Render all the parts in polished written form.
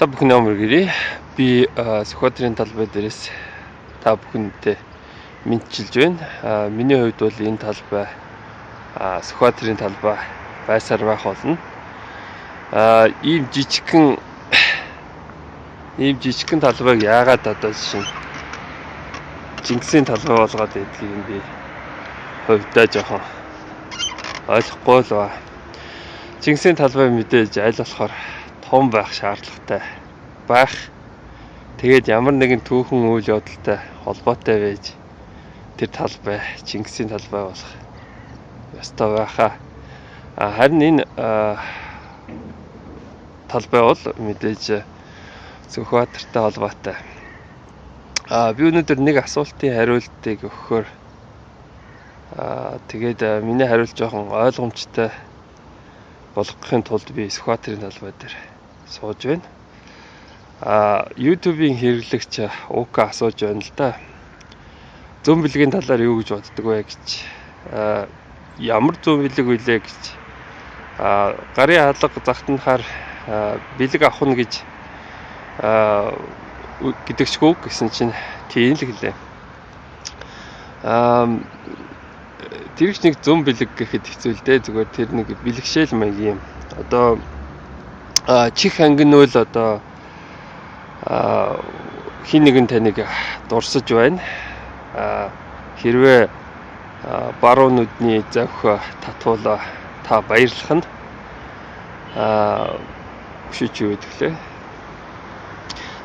Та бүхэн амар гэрээ. Би Сүхбаатарын талбай дээрээс та бүхэндээ мэдчилж байна. Миний хувьд бол энэ талбай Сүхбаатарын талбай байсаар байх болно. Ийм жижигхэн талбайг яагаад одоо жишээ Чингисийн талбай болгоод байдгийг би хувьдаа жоохон ойлгохгүй л ба. Чингисийн талбай мэдээж аль болохоор том байх шаардлагатай байх. Тэгээд ямар нэгэн түүхэн үйл явдалтай холбоотой байж тэр талбай Чингисийн талбай болох ёстой байхаа. Харин энэ талбай бол мэдээж Сүхбаатартай холбоотой. Би өнөөдөр нэг асуултын хариултыг өгөхөөр тэгээд миний хариулт жоохон ойлгомжтой болгохын тулд би Сүхбаатарын талбай дээр сууж байна. YouTube-ийн хэрэглэгч УК асууж байна л да. Зүүн бэлгийн талаар юу гэж боддог вэ гэж. Ямар зүүн бэлэг вүлээ гэж. Гарын алга захтанхаар бэлэг авах нь гэж гэдэгчгүй гэсэн чинь тийм л гэлээ. Тэр их нэг зүүн бэлэг гэхэд хэцүү л дээ. Зүгээр тэр нэг бэлгшээл маяг юм. Одоо чих ангинуул одоо хин нэгэн таныг дурсаж байна. Хэрвээ баруун нүдний зовх татвал та баярлах нь өшөөч юу гэдэг лээ.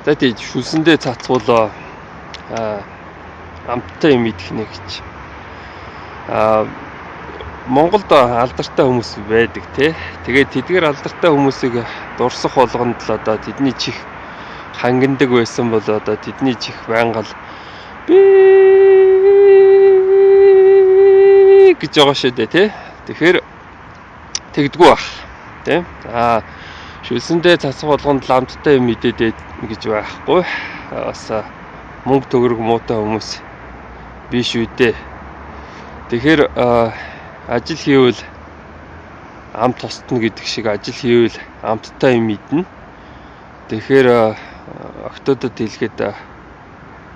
За тий шүлсэндээ цацвал амттай юм идэх нэ гэж. Монголд алдартай хүмүүс байдаг тий. Тэгээд тэдгээр алдартай хүмүүсийг дурсах болгонд л одоо тэдний чих хангиндаг байсан бол одоо тэдний чих байнга л би гэж байгаа шүү дээ тий. Тэгэхээр тэгдэггүй бах тий. Шүлсэндээ цацах болгонд л амттай юм идээд гэж байхгүй. Бас мөнгө төгрөг муутай хүмүүс биш үү дээ. Тэгэхээр ажил хийвэл амт тостно гэдэг шиг ажил хийвэл амттай юм идэнэ. Тэгэхээр октодод хэлэхэд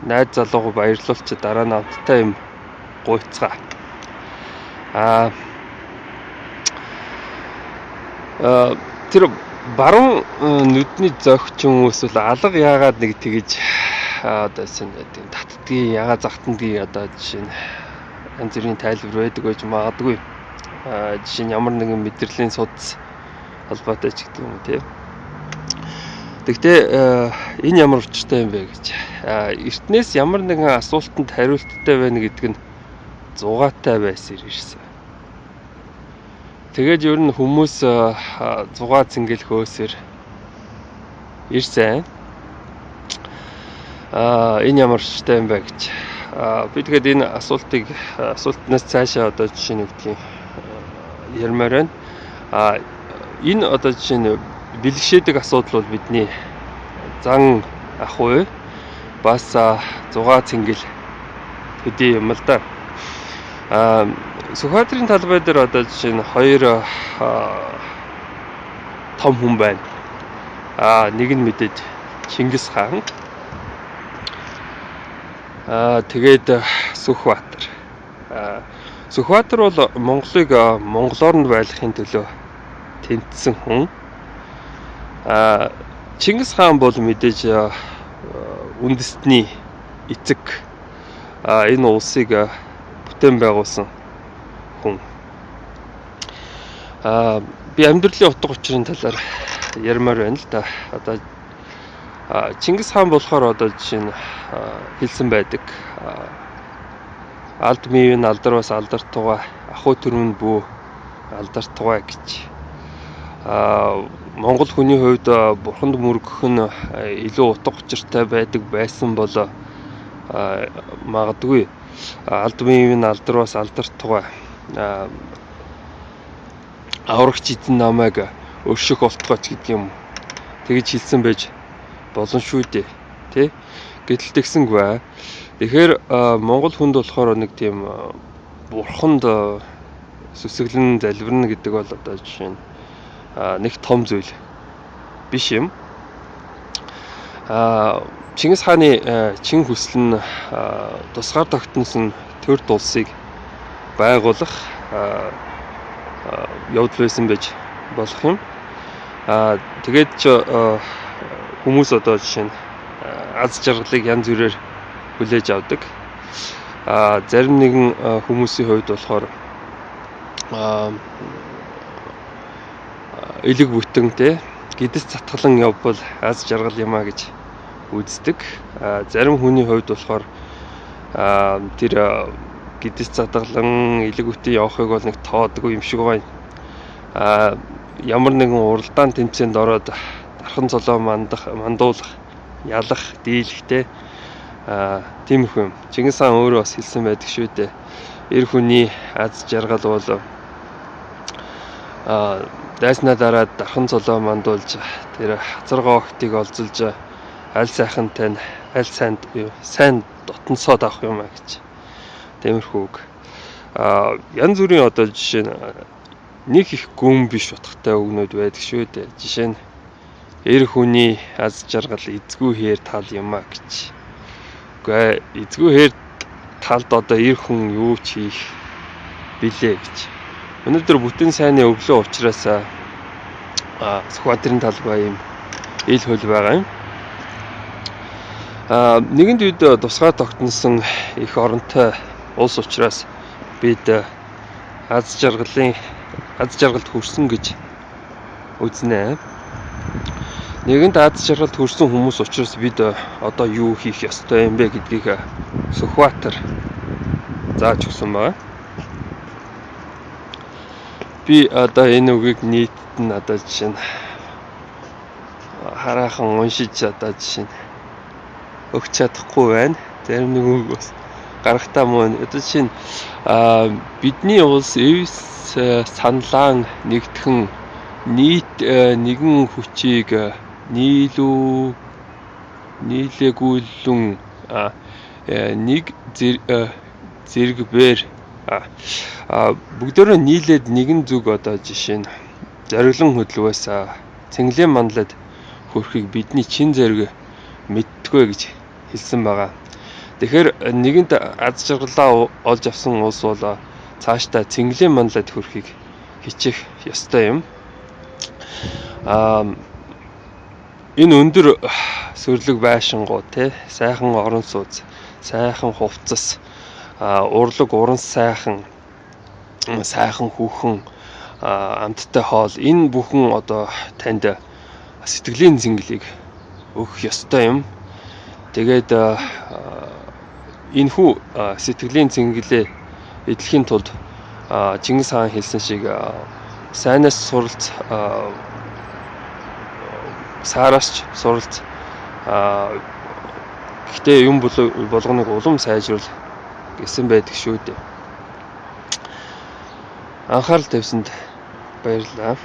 найз залууг баярлуулчих дараа нь амттай юм гуйцгаа. Тэр баруун нүдний зохич хүмүүс бол алга яагаад нэг тэгэж одоо тийм татдгийг яагаад захтандгийг одоо жишээ нь янз бүрийн тайлбар байдаг байж магадгүй. Жишээ нь ямар нэгэн мэдрэлийн судас холбоотой ч гэдэг юм уу тий. Тэгтээ энэ ямар учиртай юм бэ гэж. Эртнээс ямар нэгэн асуултанд хариулттай байна гэдэг нь зугаатай байсаар ирсэн. Тэгээд ер нь хүмүүс зугаа цэнгэл хөөсөр ирсэн. Энэ ямар учиртай юм бэ гэж. Би тэгээд энэ асуултнаас цаашаа одоо жишээ нь үгдгийн ярмаар байна. Энэ одоо жишээ нь бэлгшээдэг асуудал бол бидний зан ах уу бас зугаа цэнгэл төдий юм л да. Сүхбаатарын талбай дээр одоо жишээ нь хоёр том хүн байна. Нэг нь мэдээж Чингис хаан. Тэгээд Сүхбаатар. Сүхбаатар бол Монголыг монголоор нь байлгахын төлөө тэнцсэн хүн. Чингис хаан бол мэдээж үндэстний эцэг. Энэ улсыг бүтээн байгуулсан хүн. Би амьдралын утга учирын талаар ярмаар байна л да. Одоо Чингис хаан болохоор одоо жишээ нь хэлсэн байдаг. Алд мив нь алдар бас алдар тугаа, ахуй төрөнд бүү алдар тугаа гэж. Монгол хүний хувьд бурханд мөргөх нь илүү утга учиртай байдаг байсан бол магадгүй. Алд мив нь алдар бас алдар тугаа, аврагч эзэн намайг өршөх болтгооч гэдэг юм. Тэгж хэлсэн байж болно шүү дээ, тий? Гэтэл тэгсэнгүй. Тэгэхээр монгол хүнд болохоор нэг тийм бурханд сүсэглэн залбирна гэдэг бол одоо жишээ нь нэг том зүйл биш юм. Чингис хааны чин хүсэл нь тусгаар тогтносон төрд улсыг байгуулах явдал байсан байж болох юм. Тэгээд ч хүмүүс одоо жишээ нь аз жаргалыг янз бүрээр хүлээж авдаг. Зарим нэгэн хүмүүсийн хувьд болохоор элэг бүтэн те гэдэс цатгалан явбал аз жаргал юм а гэж үздэг. Зарим хүний хувьд болохоор тэр гэдэс цатгалан элэг бүтэн явахыг бол нэг тоодгүй юм шиг байна. Ямар нэгэн уралдаан тэмцээнд ороод дархан цолоо мандуулах, ялах, дийлэх те тиймэрхүү юм. Чингис хаан өөрөө бас хэлсэн байдаг шүү дээ. Эр хүний аз жаргал бол дайснаа дараад дархан цолоо мандуулж тэр хазаргоо охтыг олзолж аль сайхантай нь аль сайн дотносоод авах юм а гэж. Тиймэрхүү үг. Янз бүрийн одоо жишээ нь нэг их гүн биш утгатай үгнүүд байдаг шүү дээ. Жишээ нь эр хүний аз жаргал эзгүй хээр тал юм а гэж. Үгүй эзгүй хээр талд одоо эр хүн юу ч хийх билээ гэж. Өнөөдөр бүтэн сайнны өглөө учраас Сүхбаатарын талбай юм ил хөл байгаа юм. Нэгэнт үед тусгаар тогтносон их оронтой улс учраас бид аз жаргалд хүрсэн гэж үзнэ. Нэгэнт аз жаргалд хүрсэн хүмүүс учраас бид одоо юу хийх ёстой юм бэ гэдгийг Сүхбаатар зааж өгсөн байна. Би одоо энэ үгийг нийтд нь одоо жишээ нь хараахан уншиж одоо жишээ нь өгч чадахгүй байна. Зарим нэг үг бас гарахтаа мөн. Одоо жишээ нь бидний улс эвс саналаан нэгтгэн нийт нэгэн хүчийг нийлээгүйлэн нэг зэрэг бээр бүгдээрээ нийлээд нэгэн зүг одоо жишээ нь зориглон хөдөлгөөс цэнгэлийн манлайд хүрэхийг бидний чин зориг мэдтгүй гэж хэлсэн байгаа. Тэгэхээр нэгэнт аз жаргалаа олж авсан улс бол цаашдаа цэнгэлийн манлайд хүрэхийг хичээх ёстой юм. Энэ өндөр сөрлөг байшингууд те сайхан орон сууц, сайхан хувцас, урлаг уран сайхан, сайхан хүүхэн, амттай хоол энэ бүхэн одоо танд сэтгэлийн зэнгэлийг өгөх ёстой юм. Тэгээд энэхүү сэтгэлийн зэнгэлээ эдлэхийн тулд Чингис хаан хэлсэн шиг сайнаас суралц, саараас ч суралц, гэхдээ юм болгоныг улам сайжруул гэсэн байдаг шүү дээ. Анхаарал тавьсанд баярлалаа.